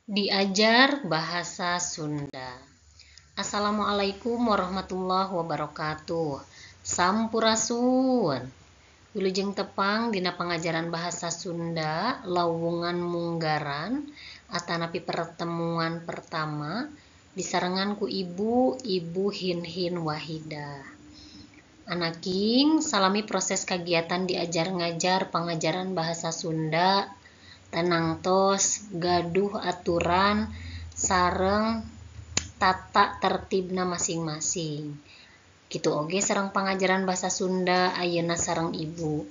Diajar Bahasa Sunda. Assalamualaikum warahmatullahi wabarakatuh. Sampurasun. Wilujeng tepang dina pangajaran bahasa Sunda lawungan munggaran atanapi pertemuan pertama disarengan ku Ibu Ibu Hinhin Wahidah. Anaking salami proses kagiatan diajar ngajar pangajaran bahasa Sunda tenang tos gaduh aturan sareng tata tertibna masing-masing. Kitu oge sareng pangajaran bahasa Sunda ayeuna sareng Ibu.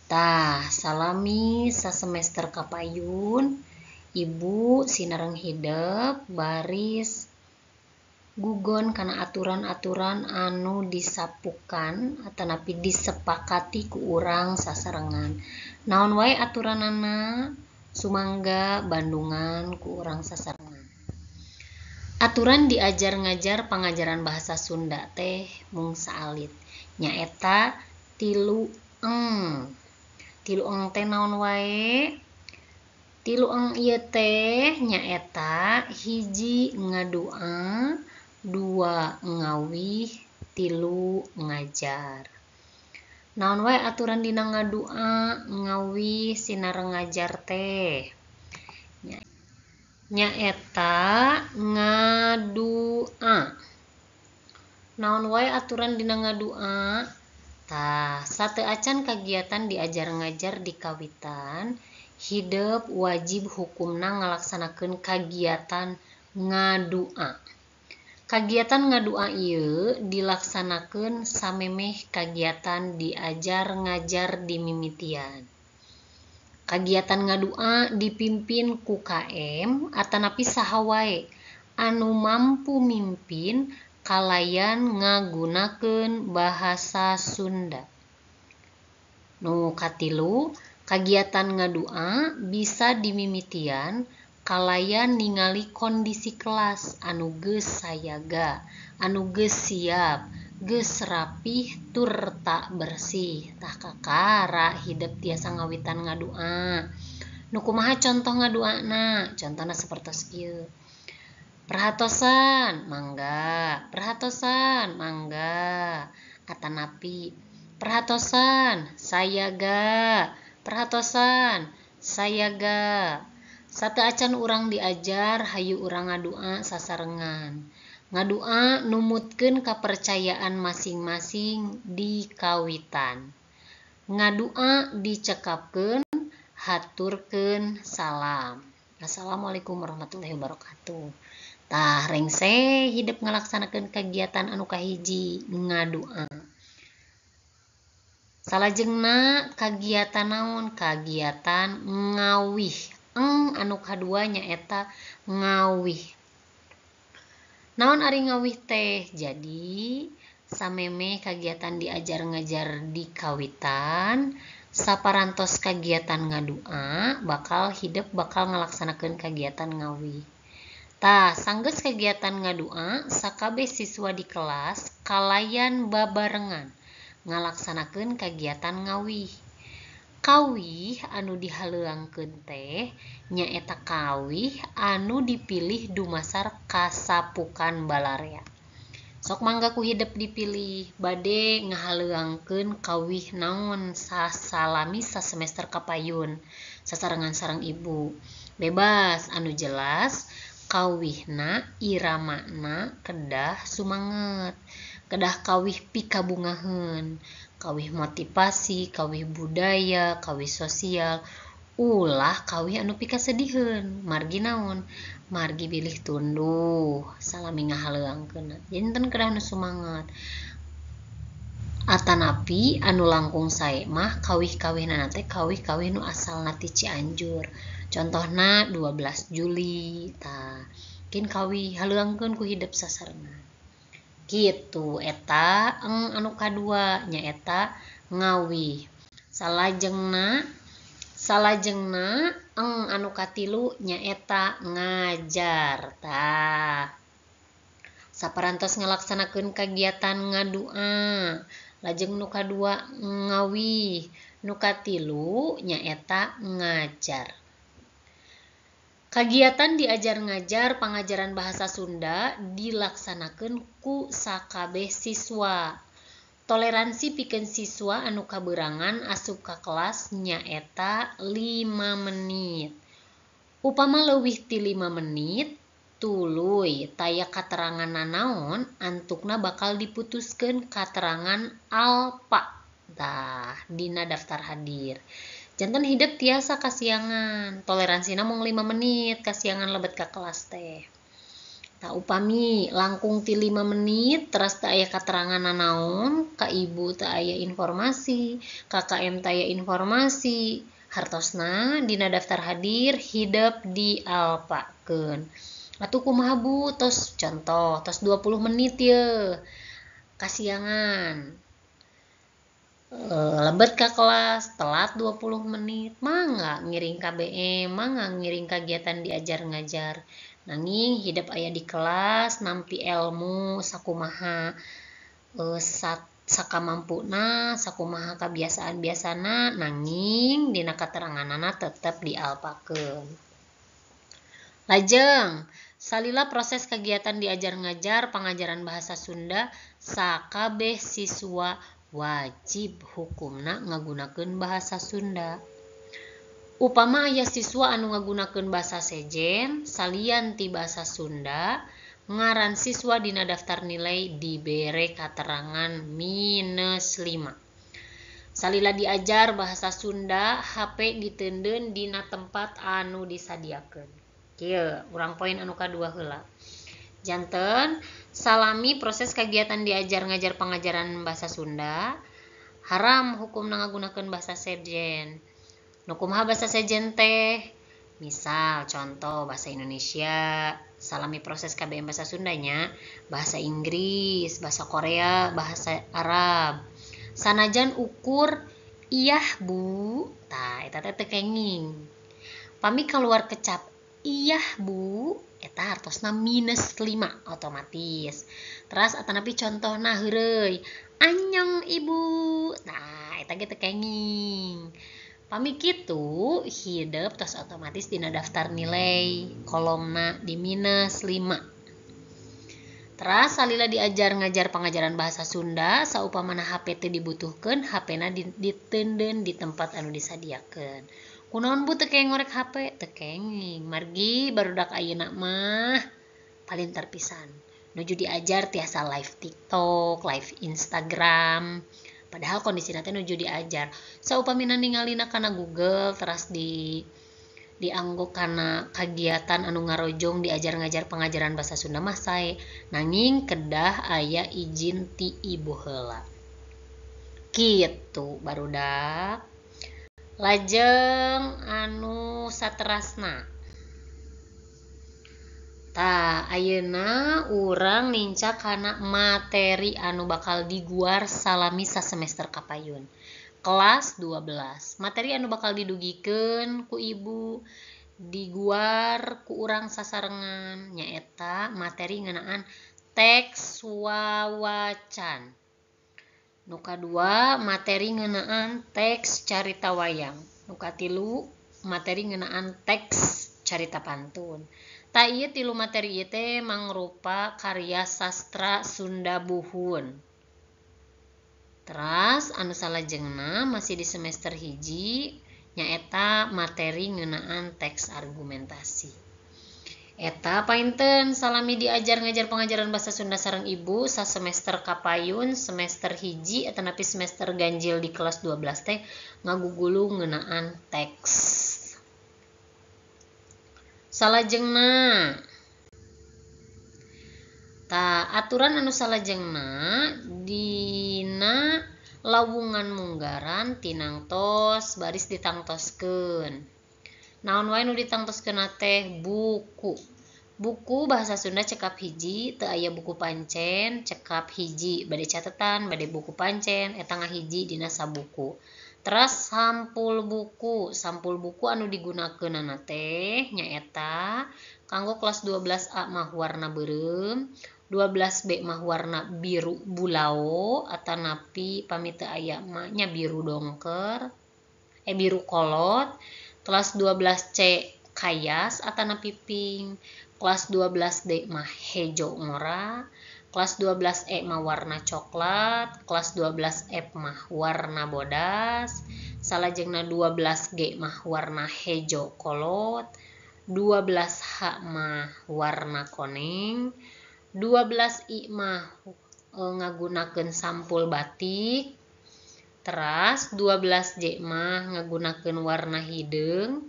Tah, salami sasemester kapayun Ibu sinareng hidep baris gugon kana aturan-aturan anu disapukan atanapi disepakati ku urang sasarengan. Naon wae aturanana? Sumangga bandungan ku urang sasarengan. Aturan diajar ngajar pangajaran bahasa Sunda teh mung saalit, nyaeta tilu eng. Tilu eng teh naon wae? Tilu eng ieu teh nyaeta hiji ngadua, dua ngawih, tilu ngajar. Naon wae aturan dina ngadua, ngawih, sinareng ngajar teh? Nyaeta ngadua. Naon wae aturan dina ngadua? Tah, sateu acan kagiatan diajar ngajar di kawitan, hidep wajib hukumna ngalaksanakeun kagiatan ngadua. Kagiatan ngadua ieu dilaksanakeun samemeh kagiatan diajar ngajar dimimitian. Kagiatan ngadua dipimpin ku KM atanapi saha wae anu mampu mimpin kalayan ngagunakeun bahasa Sunda. Nu katilu, kagiatan ngadua bisa dimimitian kalayan ningali kondisi kelas anu geus sayaga, anu geus siap, geus rapih turta bersih. Tah kakara hidep tiasa ngawitan ngadua. Nu kumaha contoh ngaduana? Contona sapertos kieu. Perhatosan mangga, perhatosan mangga, atanapi perhatosan sayaga, perhatosan sayaga. Sateu acan urang diajar hayu urang ngadua sasarengan. Ngadua numutkeun kapercayaan masing-masing di kawitan. Ngadua dicekapkeun, haturkeun salam. Assalamualaikum warahmatullahi wabarakatuh. Tah rengse hidep ngalaksanakeun kagiatan anu kahiji ngadua. Salajengna kagiatan naon? Kagiatan ngawih. Eng anu kadua nyaeta ngawih. Naon ari ngawih teh? Jadi samemeh kagiatan diajar ngajar di kawitan, saparantos kagiatan ngadua bakal hidep bakal ngalaksanakeun kagiatan ngawih. Tah, sanggeus kagiatan ngadua, sakabeh siswa di kelas kalayan babarengan ngalaksanakeun kagiatan ngawih. Kawih anu dihaleuangkeun teh nyaeta kawih anu dipilih dumasar kasapukan balarea. Sok mangga ku hidep dipilih bade ngahaleuangkeun kawih naon sasalami sasemester kapayun sasarengan sareng ibu. Bebas anu jelas kawihna iramana kedah sumanget, kedah kawih pikabungaheun, kawih motivasi, kawih budaya, kawih sosial, ulah kawih anu pikasediheun. Margi naon? Margi bilih tunduh salami ngahaleuangkeunna. Janten kedah nu sumanget. Atanapi anu langkung sae mah kawih-kawihna teh kawih-kawih nu asalna ti Cianjur. Contohna 12 Juli tah. Kin kawih haleuangkeun ku hidep sasarengan. Kitu eta eng anu kadua nyaeta ngawih. Salajengna eng anu katilu nyaeta ngajar. Tah, saparantos ngalaksanakeun kagiatan ngadua, lajeng nu kadua ngawih, nu katilu nyaeta ngajar. Kagiatan diajar ngajar pangajaran bahasa Sunda dilaksanakeun ku sakabeh siswa. Toleransi pikeun siswa anu kabeurangan asup ka kelas nyaeta 5 menit. Upama leuwih ti 5 menit tuluy taya katerangan nanaon antukna bakal diputuskeun katerangan alpa tah dina daftar hadir. Janten hidep tiasa kasiangan, toleransina mung 5 menit kasiangan lebet ka kelas teh. Tah upami langkung ti 5 menit teras teu aya katerangan nanaon, ka ibu teu aya informasi, ka KM teu aya informasi, hartosna dina daftar hadir hidep dialpakeun. Atuh kumaha Bu? Tos contoh tos 20 menit ye kasiangan. Lebet ka kelas telat 20 menit mangga ngiring KBM mangga ngiring kagiatan diajar ngajar nanging hidep aya di kelas nampi elmu sakumaha sakamampuna sakumaha kabiasaan biasana nanging dina kateranganana tetep dialpakeun. Lajeng salila proses kegiatan diajar ngajar pangajaran bahasa Sunda sakabeh siswa wajib hukumna ngagunakeun bahasa Sunda. Upama aya siswa anu ngagunakeun bahasa sejen salian ti bahasa Sunda, ngaran siswa dina daftar nilai dibere katerangan -5. Salila diajar bahasa Sunda, HP diteundeun dina tempat anu disadiakeun. Kieu, urang poin anu kadua heula. Janten salami proses kegiatan diajar ngajar pangajaran bahasa Sunda haram hukumna ngagunakeun bahasa sejen. Nu kumaha bahasa sejen teh? Misal contoh bahasa Indonesia salami proses KBM bahasa Sundanya, bahasa Inggris, bahasa Korea, bahasa Arab. Sanajan ukur iyah Bu, tah eta teh teu kenging. Pami kaluar kecap iyah Bu, eta hartosna -5 otomatis. Teras atanapi contohna heureuy, anyong ibu. Nah, eta ge teu kenging. Pami kitu hidep tos otomatis dina daftar nilai kolomna di -5. Teras salila diajar ngajar pangajaran bahasa Sunda saupamana HP teu dibutuhkeun, HP-na diteundeun di tempat anu disadiakeun. Kunaon Bu teu kenging ngorek HP? Teu kenging. Margi barudak ayeuna mah palintar pisan. Nuju diajar tiasa live TikTok, live Instagram. Padahal kondisina teh nuju diajar. Saupamina ningalina kana Google teras dianggo kana kagiatan anu ngarojong diajar ngajar pangajaran bahasa Sunda mah sae. Nanging kedah aya izin ti ibu heula. Kitu barudak. Lajeng anu saterasna. Tah ayeuna urang nincak kana materi anu bakal diguar salami sasemester kapayun. Kelas 12. Materi anu bakal didugikeun ku ibu diguar ku urang sasarengan nyaeta materi ngeunaan teks wawacan. Nu kadua materi ngeunaan teks carita wayang. Nu katilu materi ngeunaan teks carita pantun. Tah ieu tilu materi ieu teh mangrupa karya sastra Sunda buhun. Teras anu salajengna masih di semester hiji nyaeta materi ngeunaan teks argumentasi. Eta painten salami diajar ngajar pengajaran bahasa Sunda sareng ibu sasemester kapayun semester hiji atanapi semester ganjil di kelas 12 teh ngagugulu ngeunaan teks. Salajengna tah aturan anu salajengna dina lawungan munggaran tinangtos baris ditangtoskeun. Naon wae nu ditangtoskeun teh buku. Buku bahasa Sunda cekap hiji, teu aya buku pancen, cekap hiji, bade catetan, bade buku pancen, eta ngahiji dina sabuku. Teras sampul buku anu digunakeunana teh nyaeta kanggo kelas 12A mah warna beureum, 12B mah warna biru bulao atanapi pami teu aya mah nya biru dongker, biru kolot. Kelas 12C kayas atanapi pink, kelas 12D mah hejo ngora, kelas 12E mah warna coklat, kelas 12F mah warna bodas, salajengna 12G mah warna hejo kolot, 12H mah warna koneng, 12I mah ngagunakeun sampul batik, teras 12J mah ngagunakeun warna hideung,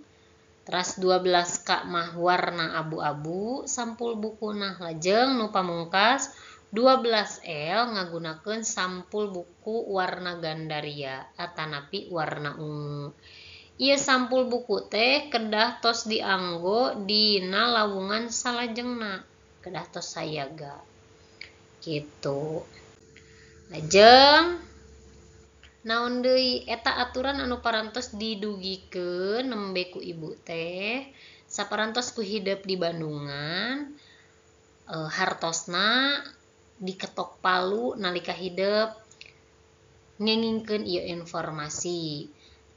teras 12K mah warna abu-abu sampul bukuna, lajeng nu pamungkas 12L ngagunakeun sampul buku warna gandaria atanapi warna ungu. Ieu sampul buku teh kedah tos dianggo dina lawungan salajengna, kedah tos sayaga gitu. Lajeng naon deui eta aturan anu parantos didugikeun nembe ku ibu teh saparantos ku hidep di Bandungan, hartosna diketok palu nalika hidep ngengingkeun ieu informasi.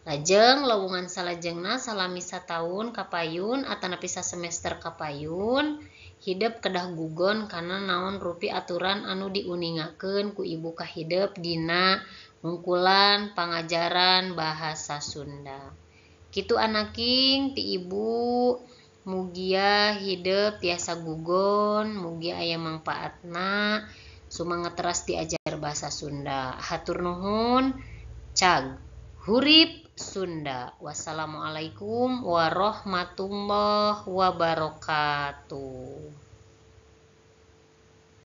Lajeng lowongan salajengna salami sataun kapayun atanapi sasemester kapayun hidep kedah gugon kana naon rupi aturan anu diuningakeun ku ibu ka hidep dina ngungkulan pangajaran bahasa Sunda. Kitu anaking ti ibu, mugia hidep tiasa gugon, mugia aya mangpaatna, sumangat teras diajar bahasa Sunda. Hatur nuhun, cag hurip Sunda. Wassalamualaikum warahmatullahi wabarakatuh.